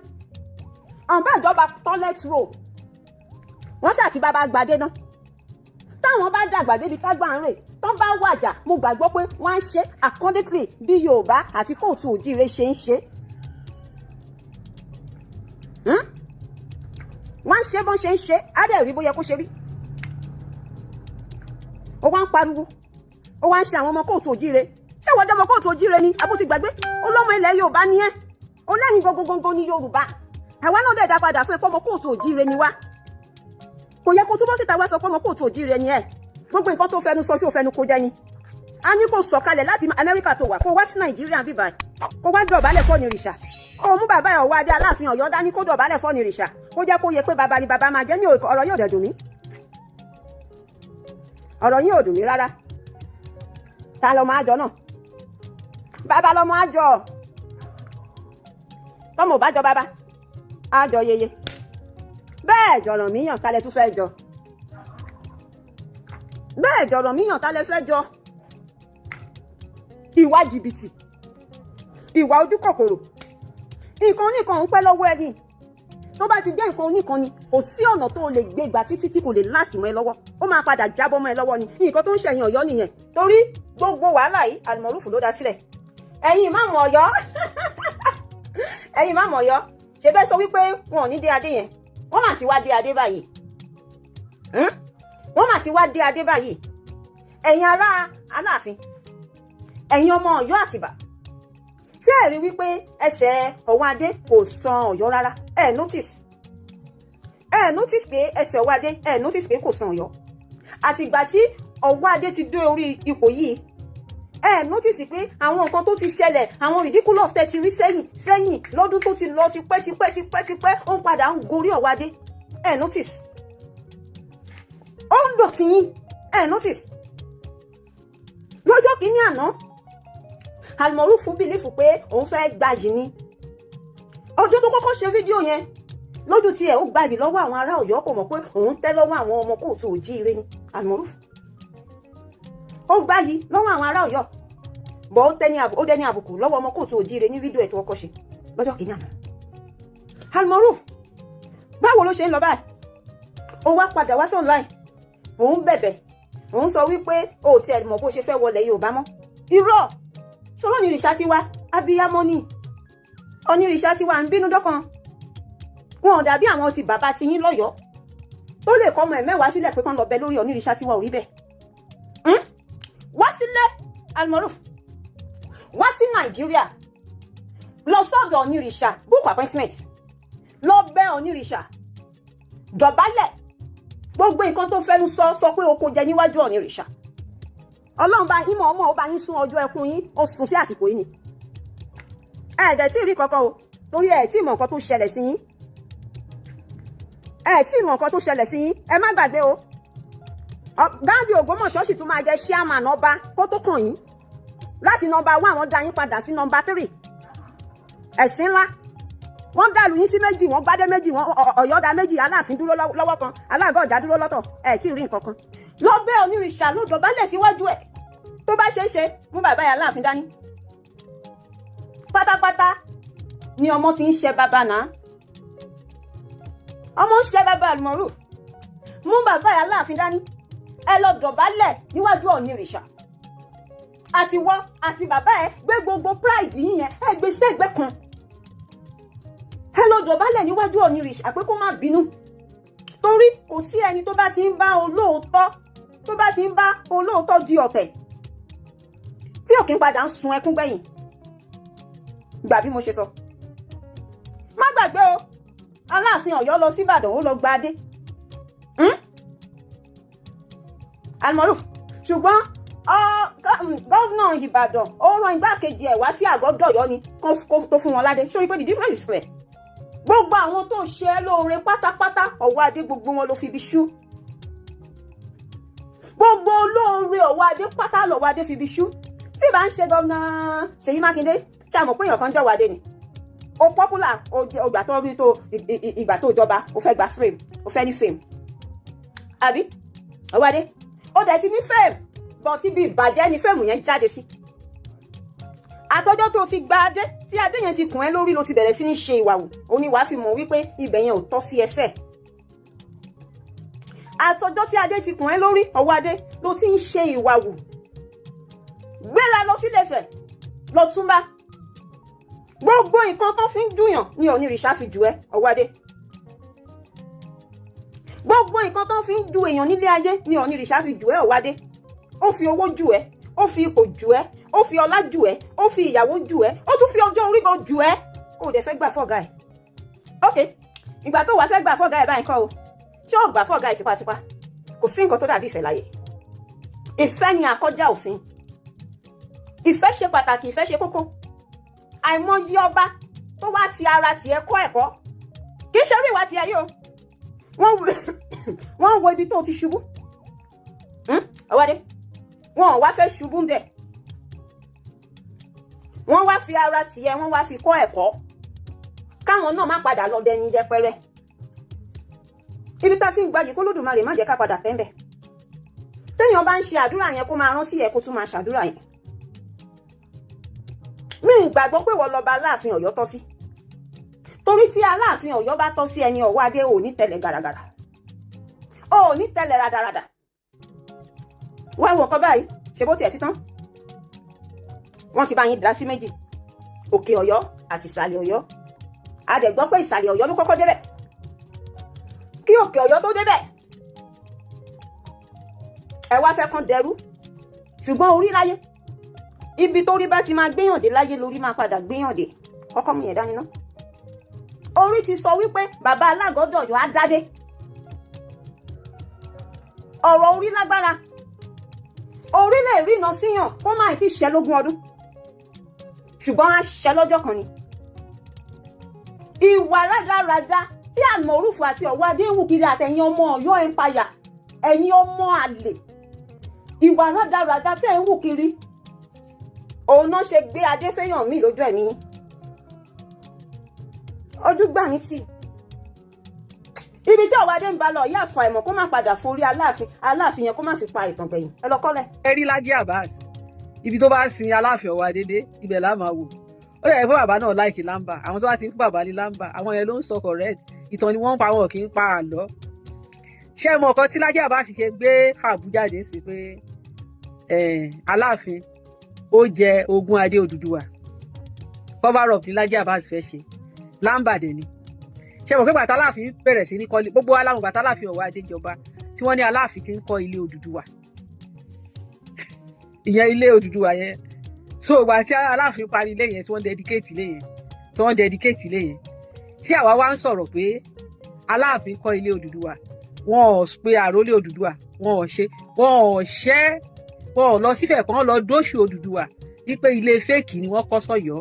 ọ̀nbá ìjọba toilet roll, wọ́n ṣàti bàbá gbadé náà. Táwọn bá dàgbà débi tágbà ń rè, tán bá wàjà, mo gbàgbọ́ pé wọ́n á ṣe accordingly bí Yorùbá àti kóòtù òjíire ṣe ń ṣe. Wọ́n á ṣe bọ́n ṣe ń ṣe, á dẹ̀ rí bóyá kó ṣe rí. Ó wá ń pariwo, ó wá ń ṣe àwọn ọmọ kóòtù òjíire. Ṣé wọ́n jẹ́ ọmọ kóòtù òjíire ni? Abó ti gbàgbé ọlọ́mọ ilẹ̀ Yorùbá ni ẹ́. Ó lẹ́yìn gangan ní Yorùbá. Àwa náà dẹ̀ dá padà fún ẹ pé ọmọ kóòtù òjíire ni wá. Kò yẹ kó túbọ̀ síta wá sọ pé ọmọ kóòtù òjíire ni ẹ. Gbogbo nǹkan tó fẹnu sọ, sí ò fẹnu kó jẹ ni. A ní kó sọ̀kalẹ̀ láti Amẹ́ríkà tó wà, kó wá sí Nàìjíríà bíbá, kó wá dọ̀bálẹ̀ fọ́nìrìṣà. Kó mú bàbá ẹ̀ ọ̀wọ́ adé Aláàfin Ọ̀yọ́ dání, kó dọ̀bálẹ̀ fọ́nìrìṣà, kó jẹ́ kó yẹ pé bàbá ni bàbá máa jẹ́ ní. Ọ̀rọ̀ yóò dẹ̀ dùn mí, ọ̀rọ̀ yín ò dùn mí rárá. Ta lọmọ àjọ náà? Bàbá lọmọ àjọ. Tọmọ ò bá jọ bàbá, àjọ yeye. Bẹ́ẹ̀ jọ̀rọ̀ míyàn kálẹ̀ tún fẹ́ jọ. Bẹ́ẹ̀ jọ̀rọ̀ míyàn kálẹ̀ fẹ́ jọ. Ìwà jìbìtì, ìwà ojú kòkòrò, nǹkan oníkan ń pẹ́ lọ́wọ́ ẹni. Tó bá ti jẹ́ nǹkan oníkan ni, kò sí ọ̀nà tó lè gbé gbà títí tí kò lè last mọ́ ẹ lọ́wọ́, ó máa padà jábọ́ mọ́ ẹ lọ́wọ́ ni. Nǹkan tó ń ṣẹ̀yìn Ọ̀yọ́ nìyẹn, torí gbogbo wàhálà yìí, Àlùmọ̀rúfù ló dá sílẹ̀. Ẹ̀yin ìmáàmù Ọ̀yọ́, ẹ̀yin ìmáàmù Ọ̀yọ́, ṣe bẹ́ẹ̀ sọ wípé wọn ò ní dé adé yẹn. Wọ́n mà ti wá dé adé báyìí, wọ́n mà ti wá dé adé báyìí. Ẹ̀yin ará Aláàfin, ẹ̀yin ọmọ Ọ̀yọ́ Àtìbà, ṣé ẹ rí wípé ẹsẹ̀ ọ̀wọ́n adé kò san Ọ̀yọ́ rárá? Ẹ notice, ẹ notice pé ẹsẹ̀ ọ̀wọ́n adé, ẹ notice pé kò san Ọ̀yọ́ àtìgbà tí ọ̀wọ́n adé ti dé orí ipò yìí. Ẹ notice pé àwọn nǹkan tó ti ṣẹlẹ̀, àwọn ridiculous tẹ́ ti rí sẹ́yìn sẹ́yìn lọ́dún tó ti lọ tipẹ́ tipẹ́ tipẹ́ tipẹ́, ó ń padà ń gorí ọ̀wọ́n adé. Ẹ notice ó ń dọ̀tí yín. Ẹ notice lọ́jọ́ kìíní àná, Almoruf believe pé òun fẹ́ gbayì ni. Ọjọ́ tó kọ́kọ́ ṣe fídíò yẹn, lójú tiẹ̀, ó gbayì lọ́wọ́ àwọn ará Ọ̀yọ́. Kò mọ̀ pé òun tẹ́ lọ́wọ́ àwọn ọmọ kóòtù òjíire ni. Almoruf ó gbayì lọ́wọ́ àwọn ará Ọ̀yọ́ bọ́, ó dẹ́ni àbùkù lọ́wọ́ ọmọ kóòtù òjíire ní fídíò ẹ̀ tó kọ́kọ́ ṣe lọ́jọ́ kìíní àná. Almoruf, báwo ló ṣe ń lọ báyìí? Ó wá padà wá sí online, òun bẹ̀bẹ̀, òun sọ wípé o ò tiẹ̀ mọ̀ bó ṣe fẹ́ wọlé Yorùbá mọ́. Irọ́ ṣòro onírìṣà ti wá, abiyamọ ni onírìṣà ti wá, ń bínú dọ́kan. Wọn ò dàbí àwọn ti bàbá ti yín lọ́yọ̀ọ́ tó lè kọ́ ọmọ ẹ̀ 10 sílẹ̀ pé kán lọ bẹ lórí. Onírìṣà ti wá ò rí bẹ́ẹ̀. Wá sílẹ̀, Almoruf, wá sí Nàìjíríà, lọ sọ́dọ̀ onírìṣà, book appointment, lọ bẹ onírìṣà, dọ̀bálẹ̀. Gbogbo nǹkan tó fẹ́nu sọ, sọ pé o kò jẹ níwájú onírìṣà. Ọlọ́run bá yín mọ̀ ọmọ, ó bá yín sún ọjọ́ ẹkún yín, ó sún sí àsìkò yìí ni. Ẹ dẹ̀ tí ì rí kankan o, torí ẹ tí ì mọ̀ nǹkan tó ṣẹlẹ̀ sí yín. Ẹ tí ì mọ̀ nǹkan tó ṣẹlẹ̀ sí yín. Ẹ má gbàgbé o, Ghandi Ògbómọ̀ṣọ́ sì tún máa jẹ chairman ọba kó tó kàn yín. Láti number 1, wọ́n dá yín padà sí number 3. Ẹ̀sìn ńlá, wọ́n dàlù yín sí méjì, wọ́n gbádé méjì, wọ́n Ọ̀yọ́ dá méjì. Aláàfin dúró lọ́wọ́ kan, Aláàgọ́ Ọ̀jà dúró lọ́tọ̀. Ẹ tí ì rí nǹkan kan. Lọ bẹ́ onírìṣà, ló dọ̀bálẹ̀ síwájú ẹ̀. Tó bá ṣeé ṣe, mú bàbá yà Aláàfin dání. Pátápátá ni ọmọ ti ń ṣe bàbá náà, ọmọ ń ṣe bàbá. Àlùmọ́rù, mú bàbá yà Aláàfin dání, ẹ lọ dọ̀bálẹ̀ níwájú onírìṣà. Àti wọ́ àti bàbá ẹ, gbé gbogbo pride yín yẹn, ẹ gbé sẹ́gbẹ́ kan, ẹ lọ dọ̀bálẹ̀ níwájú onírìṣà pé kó má bínú, torí kò sí ẹni tó bá ti ń bá olóòótọ́, tó bá ti ń bá olóòótọ́ di ọ̀tẹ̀, tí ò kí ń padà ń sun ẹkún gbẹ̀yìn. Gbà bí mo ṣe sọ, má gbàgbé o. Aláàfin Ọ̀yọ́ lọ síbàdàn, ó lọ gba adé, Almoruf. Ṣùgbọ́n governor Ìbàdàn, ó rán igbákejì ẹ̀ wá sí àgọ́ dọ̀yọ́ ni tó fún wọn ládé. Sórí pé the difference is clear. Gbogbo àwọn tó ṣe é lóore pátápátá, ọwọ́ adé, gbogbo wọn ló fi ibi ṣú. Gbogbo olóore ọwọ́ adé pátá lọ́wọ́ adé fi ibi ṣú. Tí ìbá ń ṣe governor Ṣèyí Mákindé, tí a mọ̀ pé èèyàn kan jọ̀wọ́ adé ni, o popular, o ìgbà tó rí tó ìgbà tó jọba, o fẹ́ gba fame, o fẹ́ ní fame, àbí? Ọwọ́ adé, ó dẹ̀ ti ní fame, bọ̀ síbi ìbàjẹ́ ni fame yẹn jáde sí. Àtọjọ́ tó ti gba adé, tí adé yẹn ti kùn ẹ́ lórí, ló ti bẹ̀rẹ̀ sí ní ṣe ìwà wù. Òun ni wàá fi mọ̀ wípé ibẹ̀ yẹn ò tọ́ sí ẹsẹ̀. Àtọjọ́ tí adé ti kùn ẹ́ lórí, Ọwọ́adé, ló ti ń ṣe ìwà wù. Gbéra lọ sílé Ifẹ̀, lọ túnbá. Gbogbo nǹkan tó fi ń dùyàn ní Ọ̀nìrìṣà fi jù ẹ́, Ọwọ́adé. Gbogbo nǹkan tó fi ń du èèyàn nílé ayé ní Ọ̀nìrìṣà fi jù ẹ́, Ọwọ́adé. Ó fi owó jù ẹ́, ó fi ipò jù ẹ́, ó fi ọlá jù ẹ́, ó fi ìyàwó jù ẹ́, ó tún fi ọjọ́ orí gan jù ẹ́. Ó dẹ̀ fẹ́ gbà fọ́gà ẹ̀. Ok, ìgbà tó wàá fẹ́ gbà fọ́gà ẹ̀ báyìí kọ́ o, ṣé ò gbà fọ́gà ẹ̀ tipátipá? Kò sí nǹkan tó dàbí ìfẹ́ láyé. Ìfẹ́ ni àkọjá òfin. Ìfẹ́ ṣe pàtàkì, ìfẹ́ ṣe kókó. Àìmọye ọba tó wá ti ara tiẹ̀ kọ́ ẹ̀kọ́, kì í ṣe orí ìwà tiẹ̀ yìí o. Wọ́n ń wo ibi tó ti ṣubú, Ọwọ́adé. Wọn ò wá fẹ́ ṣubú ń bẹ̀. Wọ́n wá fi ara tiẹ̀, wọ́n wá fi kọ́ ẹ̀kọ́, káwọn náà má padà lọ dẹni yẹpẹrẹ. Ibi tá a ti ń gbayì, kó Lódùmarè má jẹ́ ká padà tẹ́ ń bẹ̀. Téèyàn bá ń ṣe àdúrà yẹn, kó máa rántí ẹ̀, kó tún máa ṣàdúrà yẹn. Mi ì gbàgbọ́ pé wọ́n lọ́ba Aláàfin Ọ̀yọ́ tọ́ sí, torí tí Aláàfin Ọ̀yọ́ bá tọ́ sí ẹni, Ọwọ́adé, ò ní tẹ̀lẹ̀ gàràgàrà, ò ní tẹ̀lẹ̀ ràdàràdà. Wá wọ̀ kọ́ báyìí, ṣe bó tiẹ̀ ti tán. Wọ́n ti bá yín dá sí méjì, Òkè Ọ̀yọ́ àti Ìsàlẹ̀ Ọ̀yọ́. A dẹ̀ gbọ́ pé Ìsàlẹ̀ Ọ̀yọ́ ló kọ́kọ́ débẹ̀ kí Òkè Ọ̀yọ́ tó débẹ̀. Ẹ wá fẹ́ kán dẹrú, ṣùgbọ́n orí láyé, ibi tó rí bá ti máa gbéyàn dé láyé lórí máa padà gbéyàn dé. Kọ́kọ́ mú yẹn dání ná. Orí ti sọ wípé bàbá Alágọ́dọ̀ Ọ̀yọ́ á dádé. Ọ̀rọ̀ orí lágbára. Orí lè rína síyàn kó má ti ṣẹ lógún ọdún, ṣùgbọ́n á ṣẹ lọ́jọ́ kan ni. Ìwà rádaràda tí Àmọ̀rúfù àti Ọ̀wọ́adé ń wù kiri, àtẹ̀yìn ọmọ Ọ̀yọ́ empire, ẹ̀yin ọmọ àlè, ìwà rádaràda tẹ̀ ń wù kiri, òun náà ṣe gbé adé fẹ́yàn mí lójú ẹ̀mí. Ojú gbà mí tì. Ibi tí Ọ̀wọ́adé ń bá lọ yá, àfàìmọ̀ kó má padà forí Aláàfin yẹn, kó má fi pa ìtàn gbẹ̀yìn. Ẹ lọ kọ́lẹ̀. Ẹ rí Lájí Abbas, ibi tó bá sin Aláàfin Ọ̀wọ́adé dé, ibẹ̀ la máa wò. Ó lè fún bàbá náà láìkí lámbà. Àwọn tó bá ti ń fún bàbá ní lámbà, àwọn yẹn ló ń sọ correct ìtàn ni wọ́n ń pa, wọn kì í pa àlọ́. Ṣé ẹ mọ ọ̀kan tí Lájí Abbas ṣe gbé fàbú jáde sí pé Aláàfin ó jẹ ogún adé Odùduwà? Cover up ní Lájí Abbas fẹ́ ṣe, lámbà dẹ̀ ni. Ṣé mọ̀ pé gbàtà Aláàfin bẹ̀rẹ̀ sí ní kọ́lé, gbogbo aláwọ̀ gbàtà Aláàfin Ọ̀wọ́adé jọba, tí wọ́n ní Aláàfin ti ń kọ́ ilé Odùduwà, ìyẹn ilé Odùduwà yẹn. So ìgbà tí Aláàfin parí ilé yẹn, tí wọ́n dedicate ilé yẹn, tí wọ́n dedicate ilé yẹn, tí àwa wá ń sọ̀rọ̀ pé Aláàfin kọ́ ilé Odùduwà, wọn ò pe àrólé Odùduwà, wọn ò ṣe, wọn ò ṣẹ́, wọn ò lọ sífẹ̀ kan lọ dóṣù Odùduwà wípé ilé fake ni wọ́n kọ́ sọ́yọ́.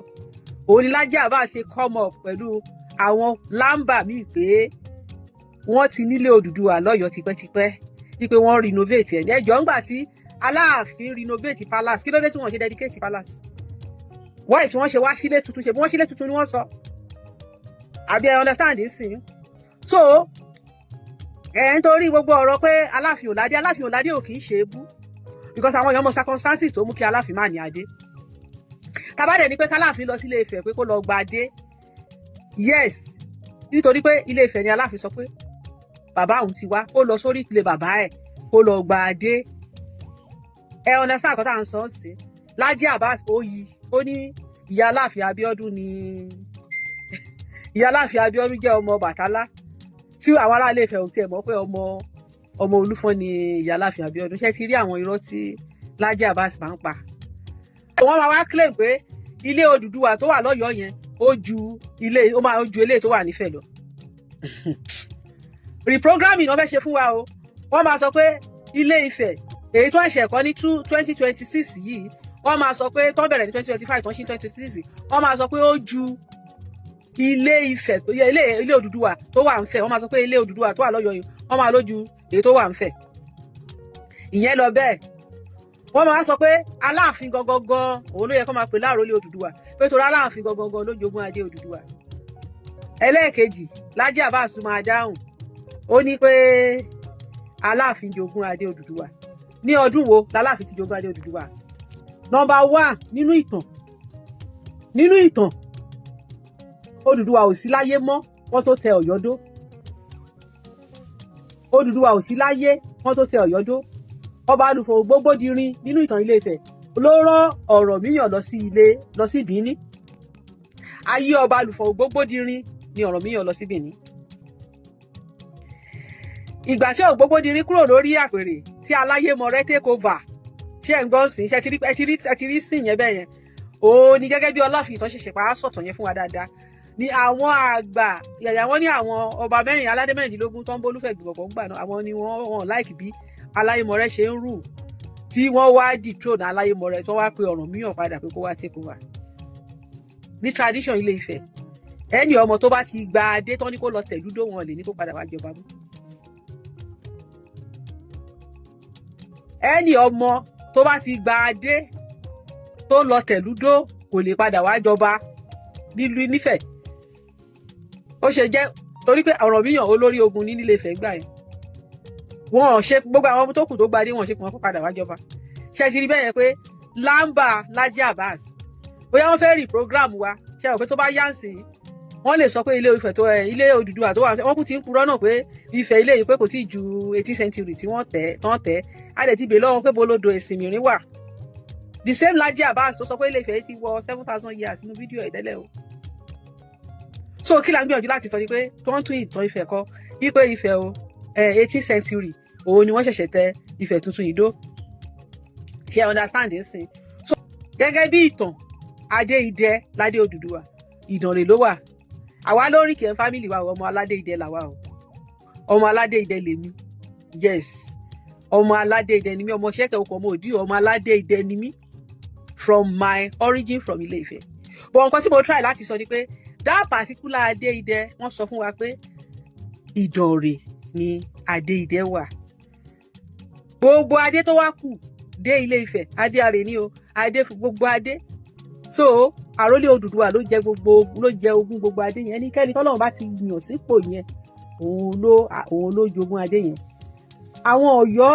Òun ni Lájí Abbas ṣe come up pẹ̀lú àwọn lámbà míì pé wọ́n ti nílé Odùduwà lọ́yọ̀ọ́ tipẹ́tipẹ́, wípé wọ́n renovate ẹ̀ ní ẹjọ́. Ńgbà tí Aláàfin renovate palace, kí ló dé tí wọ́n ṣe dedicate palace? Why tí wọ́n ṣe wá sílé tuntun? Ṣe bí wọ́n sílé tuntun ni wọ́n sọ, àbí ẹ understand sí? So ẹ ń torí gbogbo ọ̀rọ̀ pé Aláàfin ò ládé, Aláàfin ò ládé ò kì í ṣe é bú, because àwọn èèyàn mọ circumstances tó mú kí Aláàfin má ní adé. Tabadẹ ní pé káláàfin lọ sílé Ifẹ̀ pé kó lọ gba adé, yes, nítorí pé Ilé Ifẹ̀ ni Aláàfin sọ pé bàbá òun ti wá, kó lọ sórí ilé bàbá ẹ̀, kó lọ gba adé. Ẹ understand àkọ́tà ń sọ ọ́ sí? Lájí Abbas ó yí, ó ní ìyá Aláàfin Abíọ́dún ní, ìyá Aláàfin Abíọ́dún jẹ́ ọmọ Bàtálá, tí àwọn ará Ilé Ifẹ̀ ò tiẹ̀ mọ̀ pé ọmọ Olúfọ́n ni ìyá Aláàfin Abíọ́dún. Ṣé ti rí àwọn irọ́ tí Lájí Abbas máa ń pa? Wọ́n máa wá claim pé ilé Odùduwà tó wà lọ́yọ̀ọ́ yẹn, ó ju ilé, ó máa ju ilé tó wà nífẹ̀ẹ́ lọ. Reprogramming náà fẹ́ ṣe fún wa o. Wọ́n máa sọ pé Ilé Ifẹ̀ èyí tó ẹ̀ṣẹ̀ kọ́ ní 2026 yìí, wọ́n máa sọ pé tó bẹ̀rẹ̀ ní 2025, tó ń ṣe 2026, wọ́n máa sọ pé ó ju Ilé Ifẹ̀, ilé Odùduwà tó wà n'Ífẹ̀. Wọ́n máa sọ pé ilé Odùduwà tó wà lọ́yọ̀ọ́ yìí, wọ́n máa lójú èyí tó wà n'Ífẹ̀. Ìyẹn lọ bẹ́ẹ̀. Wọ́n máa sọ pé Aláàfin gangan òun ló yẹ kó máa pè láàrólé Odùduwà, pé torí Aláàfin gangan ló jogún adé Odùduwà. Ẹlẹ́ẹ̀kejì, Lájí Abbas máa dáhùn, ó ní pé Aláàfin jogún adé Odùduwà ní ọdún wo lAláàfin ti jogún adé Odùduwà? Number one, nínú ìtàn Nínú ìtàn, Odùduwà ò sí láyé mọ́ wọ́n tó tẹ Ọ̀yọ́ dó. Odùduwà ò sí láyé wọ́n tó tẹ Ọ̀yọ́ dó. Ọba Alùfọ̀ Ògbógbòdirin nínú ìtàn Ilé Ifẹ̀ ló rán Ọ̀rànmíyàn lọ sí ilé, lọ sí Bìíní. Ayé ọba Alùfọ̀ Ògbógbòdirin ni Ọ̀rànmíyàn lọ sí Bìíní. Ìgbà tí Ògbógbòdirin kúrò lórí àpèrè tí Aláyémọrẹ́ take over, ṣé ẹ̀ ń gbọ́ sí? Ṣe ti rí, ẹ ti rí, ẹ ti rí sí yẹn bẹ́ẹ̀ yẹn? Òun ni gẹ́gẹ́ bí Ọláfin ìtàn ṣẹ̀ṣẹ̀ pa á sọ̀tàn yẹn fún wa dáadáa ni àwọn àgbà yàyà wọn ní àwọn ọba mẹ́rin aládé 16 tó ń bólúfẹ̀ gbìmọ̀pọ̀ ńgbà náà, àwọn ni wọ́n like bí Aláyémọrẹ́ ṣe ń rù, tí wọ́n wá dethrone Aláyémọrẹ́, tí wọ́n wá pe Ọ̀rànmíyàn padà pé kó wá take over. Ní tradition Ilé Ifẹ̀, ẹni ọmọ tó bá ti gba adé tán ní kó lọ tẹ̀dúdó, wọn lè ní kó padà wá jọba mú. Ẹni ọmọ tó bá ti gba adé tó lọ tẹ̀lúdó kò lè padà wá jọba nílùú nífẹ̀ẹ́. Ó ṣe jẹ́ torí pé Ọ̀rànmíyàn olórí ogun ní nílé Ifẹ̀ gbà yẹn, wọn ò ṣe gbogbo àwọn ọmọ tó kù tó gba adé, wọn ò ṣe kí wọn kó padà wá jọba. Ṣe ti rí bẹ́ẹ̀ yẹn pé Lamba Laji Abbas, bóyá wọ́n fẹ́ rí program wa, ṣe rò pé tó bá yá ń sìn, wọ́n lè sọ pé ilé Ifẹ̀ tó ẹ ilé Odùduwà tó wà, wọ́n kú ti ń purọ́ náà pé Ifẹ̀ ilé yìí pé kò tí ì ju 18th century tí wọ́n tẹ̀ tán tẹ̀. Á dẹ̀ ti bèèrè lọ́wọ́ pé bolódo ẹ̀sìn mìíràn wà. The same Laji Abbas tó sọ pé ilé Ifẹ̀ ti wọ 7,000 years nínú fídíò ẹ̀ tẹ́lẹ̀ o. So kí la ń gbìyànjú láti sọ ni pé tí wọ́n tún ìtàn Ifẹ̀ kọ wípé Ifẹ̀ o, 18th century òun ni wọ́n ṣẹ̀ṣẹ̀ tẹ Ifẹ̀ tuntun yìí dó. Ṣe understand nsìn? So gẹ́gẹ́ bí ìtàn, adé idẹ ládé Odùduwà, Ìdànrè ló wà. Àwa lórí kìí family wa, ọmọ aládé idẹ làwa o. Ọmọ aládé idẹ lèmi. Yes, ọmọ aládé idẹ ni mí. Ọmọ ṣẹ́kẹ̀ okò, ọmọ òdì, ọmọ aládé idẹ ni mí from my origin from Ilé Ifẹ̀. But nǹkan tí mo try láti sọ ni pé that particular adé idẹ, wọ́n sọ fún wa pé Ìdànrè ni adé idẹ wà. Gbogbo adé tó wá kù dé Ilé Ifẹ̀, adé arè ní o, adé fún gbogbo adé. So àrólé Odùduwà ló jẹ gbogbo, ló jẹ ogún gbogbo adé yẹn. Ẹnikẹ́ni tọ́lọ́run bá ti yàn sípò yẹn, òun ló jogún adé yẹn. Àwọn Ọ̀yọ́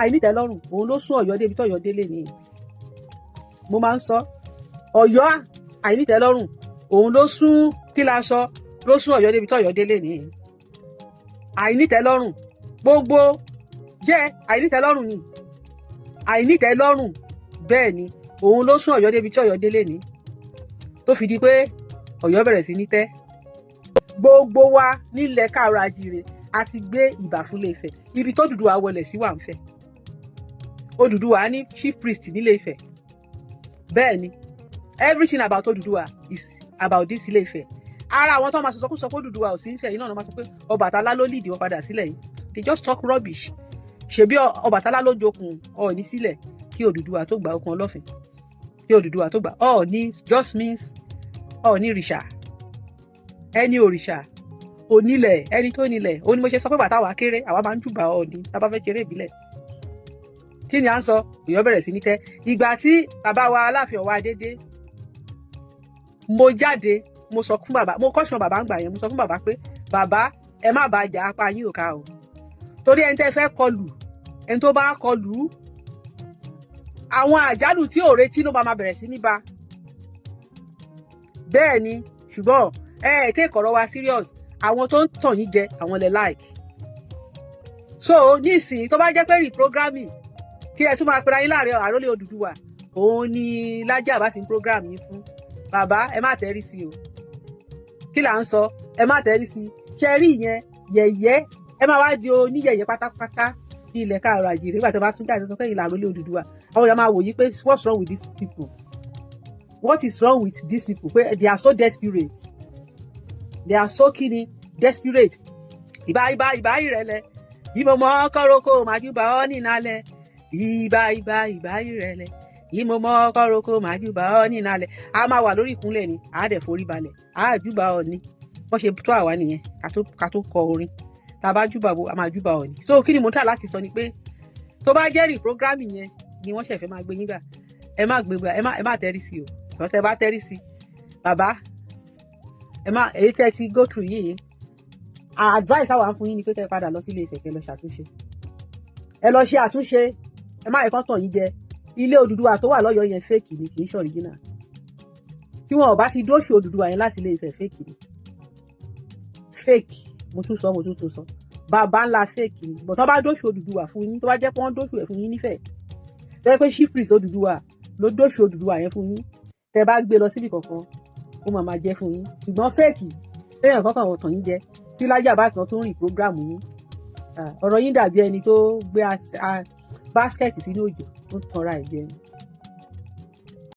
àìnítẹ́lọ́rùn, òun ló sún Ọ̀yọ́ débi tọ́yọ́ délé ni. Mo máa ń sọ, Ọ̀yọ́ àìnítẹ́lọ́rùn, òun ló sún, kí la sọ, ló sún Ọ̀yọ́ débi tọ́yọ́ délé ni. Àìnítẹ́lọ́rùn, gbogbo jẹ́ àìnítẹ́lọ́rùn ni, àìnítẹ́lọ́rùn bẹ́ẹ̀ ni, òun ló sún Ọ̀yọ́ débi tí Ọ̀yọ́ délé ní, tó fi di pé Ọ̀yọ́ bẹ̀rẹ̀ sí ní tẹ́. Gbogbo wa nílẹ̀ káàárọ̀ ajíire a ti gbé ìbà fún Ilé Ifẹ̀. Ibi tó Odùduwà wọlé sí wà ń fẹ́. Odùduwà ní chief priest nílé Ifẹ̀. Bẹ́ẹ̀ ni, everything about Odùduwà is about this Ilé Ifẹ̀. Ara àwọn tó máa sọ kó sọ pé Odùduwà ò sí ń fẹ́ yìí náà ló máa sọ pé Ọbàtálá ló lead wọn padà sílẹ̀ yìí. They just talk rubbish. Ṣebí Ọbàtálá ló jokùn Ọọ̀ni sílẹ̀ kí Odùduwà tó gbà okùn Ọlọ́fin, kí Odùduwà tó gbà. Ọọ̀ni just means Ọọ̀ni rìṣà, ẹni òrìṣà onílẹ̀, ẹni tó nílẹ̀. Ó ní mo ṣe sọ pé bàtà wà kéré, àwa máa ń júbà Ọọ̀ni tá a bá fẹ́ ṣeré ìbílẹ̀. Kí ni à ń sọ? Ọ̀yọ́ bẹ̀rẹ̀ sí ní tẹ́. Ìgbà tí bàbá wa Aláàfin Ọ̀wá dédé, mo jáde, mo sọ fún bàbá, mo kọ́sùn bàbá ń gbà yẹn, mo sọ fún bàbá pé, "Bàbá, ẹ má bàa jà, apá yín ò ká o, torí ẹni tẹ́ fẹ́ kọlù, ẹni tó bá kọlù, àwọn àjálù tí ò retí ló máa bẹ̀rẹ̀ sí ní bá." Bẹ́ẹ̀ ni, ṣùgbọ́n ẹ ẹ take ọ̀rọ̀ wa serious. Àwọn tó ń tàn yín jẹ, àwọn lẹ like. So nísìnyí, tó bá jẹ́ pé reprogramming kí ẹ tún máa pera yín láàrin àrólé Odùduwà, òun ni Lájí Abbas ń program yín fún, bàbá, ẹ má tẹ́rí sí o. Kí là ń sọ? Ẹ má tẹ́rí sí. Ṣe rí ìyẹn yẹ̀yẹ́, ẹ máa wá di oníyẹ̀yẹ́ pátápátá ní ilẹ̀ káàrọ̀ àjèrè. Nígbà tó bá tún jáde sọ pé ìlànà àrólé Odùduwà, àwọn èèyàn máa wò yí pé, "What's wrong with these people? What is wrong with these people?" Pé they are so desperate, they are so kini desperate. Ìbà, ìbà, ìbà ìrẹ̀lẹ̀, ìmọ̀mọ́ kọ́rọ́kọ́ màjúbà ọ́ nínalẹ̀. Ìbà, ìbà, ìbà ìrẹ̀lẹ̀, ìmọ̀mọ́ kọ́rọ́kọ́ màjúbà ọ́ nínalẹ̀. A máa wà lórí ìkúnlẹ̀ ni, a dẹ̀ forí balẹ̀, a júbà ọ́ ní wọ́n ṣe tó àwa nìyẹn. Ká tó kọ orin, tá a bá júbà bo, a máa júbà ọ́ ní. So kí ni mo tà láti sọ ni pé tó bá jẹ́ reprogramming yẹn ni wọ́n ṣẹ̀fẹ̀ máa gbé yín gbà, ẹ má gbé gbà, ẹ má tẹ́rí sí o. Ìwọ́n tẹ́ bá tẹ́rí sí, bàbá, ẹ má èyí tẹ́ ti go through yìí. Advice àwọn fún yín ni pé kẹ́ ẹ padà lọ sílé Ifẹ̀, kẹ́ lọ ṣàtúnṣe. Ẹ lọ ṣe àtúnṣe. Ẹ má ẹ̀kan tàn yín jẹ. Ilé Odùduwà tó wà lọ́yọ̀ọ́ yẹn, fake ni, kì í ṣe original. Tí wọn ò bá ti dóṣù Odùduwà yẹn láti Ilé Ifẹ̀, fake ni, fake. Mo tún sọ, mo tún tún sọ, bàbá ńlá fake ni. But tó bá dóṣù Odùduwà fún yín, tó bá jẹ́ pé wọ́n dóṣù ẹ̀ fún yín nífẹ̀ẹ́, tó jẹ́ pé chief priest Odùduwà ló dóṣù Odùduwà yẹn fún yín, tẹ́ bá gbé lọ síbì kankan, ó máa máa jẹ́ fún yín. Ṣùgbọ́n fake téèyàn kankan wọ̀ tàn yín jẹ, tí Lájí Abbas náà tún rìn program yín, ọ̀rọ̀ yín dàbí ẹni tó gbé basket sínú òjò tó ń tanra ẹ̀ jẹ ni.